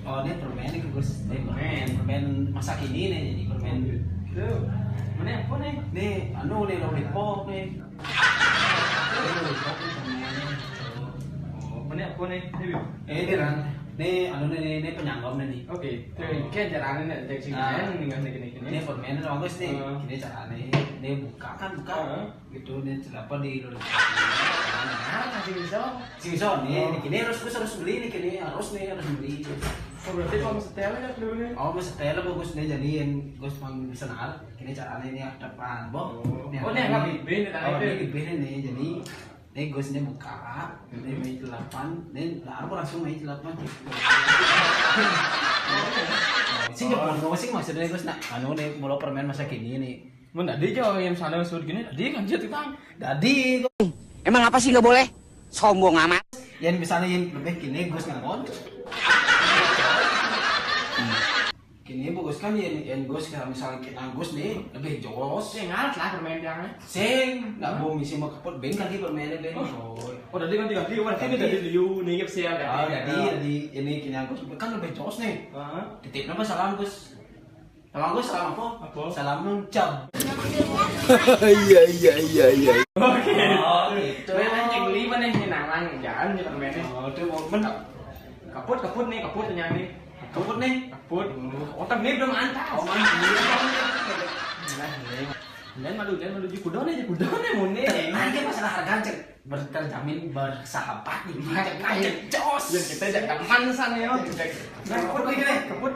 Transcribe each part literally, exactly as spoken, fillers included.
Oh, ini permen nih, Gus. Ini permen, permen masa kini nih, jadi permen. Itu. Mana apa nih? Nih, anu nih, lollipop nih. Ini lollipop nih permen nih. Oh, mana apa nih? Ini. Eh, ini kan. Nih, anu nih, nih, nih penyanggom nih. Oke, tuh kan caranya nih, cek sih Nah. Kan nih, kan gini gini. Ini permen nih, bagus nih. Hmm. Ini caranya. Nih buka kan, buka. Heeh. Gitu nih, celapa di lollipop. Nah, Nah, kasih bisa. Sing iso nih, Oh. Nih kini harus, harus, harus beli nih kini, harus nih, harus beli. Oh, berarti kalau setel ya dulu nih. Oh, mesti setel bagus nih, jadi yang Gus mau bisa nar. Ini caranya ini depan, boh. Oh, ini anggap bibih nih, tadi Oh, itu. Ini bibih nih, jadi ini Gus ini buka, ini main delapan, ini lah aku langsung main delapan. Sing jebol, sing maksudnya Gus nak, anu nih, mula permen masa kini nih. Mun tadi jauh yang sana sebut gini, tadi kan jatuh tang. Jadi, Emang apa sih nggak boleh? Sombong amat. Yang misalnya yang lebih kini Gus ngangon. Kini bagus kan yang, yang Gus kalau misalnya kita Gus nih lebih jos. Saya ngalat lah permen tiangnya. Sing, nggak mau misi mau keput ben kali permennya ben. Oh. Oh, tadi ganti-ganti, berarti ini dari Liu nih, siap Ah, jadi jadi ini kini Gus kan lebih jos nih. Heeh. Titip apa salam Gus? Salam Gus, salam apa? Apa? Salam nuncap. Iya iya iya iya. Oke. Oh, gitu. Nah, yang lima nih, ini nangan, jangan nih permennya. Oh, itu mau men Kaput, kaput nih, kaput nih. keput nih. Kaput. Otak nih belum antas. Oh, mana? Nah, nih. Dan malu, dan malu di kuda nih, di kuda nih, mau nih. Nah, ini masalah harga cek berterjamin bersahabat nih. Cek aja jos. Yang kita ajak teman sana ya. Nah, kaput nih, gini. Kaput.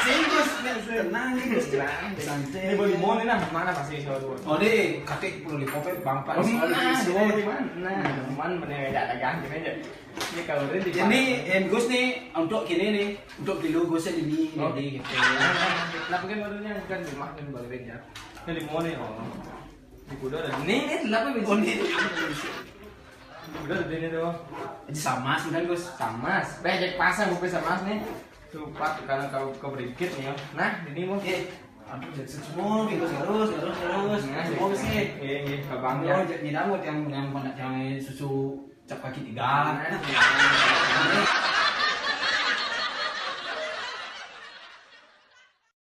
Serius, tenang, Gus. Nah, Santai. Ini beli mau nih nah, mana pasti sama dua. Oh, deh, kakek perlu di kopet bang Pak. Oh, Soalnya nah, di sini. Dua di mana? Nah, teman bener aja dagang gini aja. Ini kalau udah di Jadi, yang Gus nih untuk kini nih, untuk pilu Gus ini Oh. Jadi gitu. Kenapa kan barunya bukan rumah kan baru ya? Ini mau nih, oh. Di kuda ada. Nih, nih, kenapa bisa? Oh, ini. Udah ada ini tuh. Ini sama sih kan Gus. Sama. Beh, cek pasang buku sama nih. Tuh, Pak, karena kalau keberikit nih ya. Nah, ini mau. Oke. Aduh, jadi semua nih Gus terus, terus, terus. Nah, Semua sih. Iya, iya, ke bank Oh, ya. Jadi yang yang yang susu cap kaki tiga. Nah,